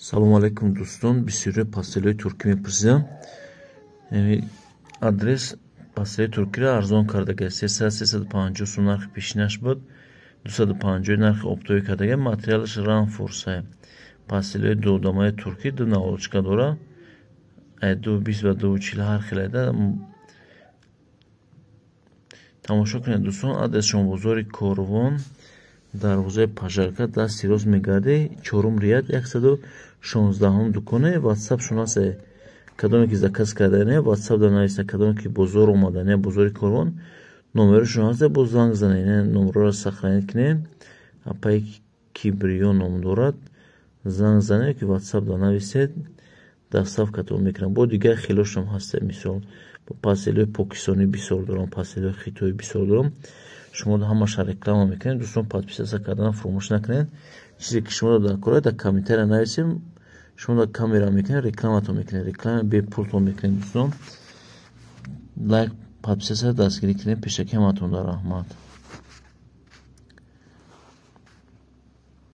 Салому алайкум, дӯстон. Бисёриҳо постелҳои туркӣ мепурсидам. Адрес постели туркиро арзон кардага: 300, 350 сум нархи пешинаш буд, 250 нархи оптовӣ кардага. Материалаш ранфорса. Постелҳои дудамаи туркӣ ду наволочка дора, 2,20 ба 2,40, ҳар хелайда. Тамошо кунед, дӯстон. Адресшон: бозори Корвон, дарвозаи Пожарка, дасти рост мегардӣ, чорум ряд, 116-ум дуконе. Ватсапшон ҳаст. Кадоме ки заказ кардане, ватсап да нависа. Кадоме ки бозор омадане, бозори Корвон, номерошон ҳаст, боз занг занед. Номерро сохранить кунед, апаи Кибриё ном дорад. Занг занед ки ватсап да нависед, доставкатон мекунам. Бо дигар хелошам ҳаста, мисол, постелҳои покистонӣ бисёр дорам, постелҳои хитоӣ бисёр дорам. Шумо ҳамаша реклама мекунед. Дӯстон, подписаться кардан фуромӯш накунед. Чизе ки шумо дар кора, дар комментария нависем, шумо дар камера мекунед, рекламатон мекунед, реклама бепултон мекунед. Дӯстон, лайк, подписаться, дастгирӣ кунед. Пешакӣ ҳаматон дар раҳмат.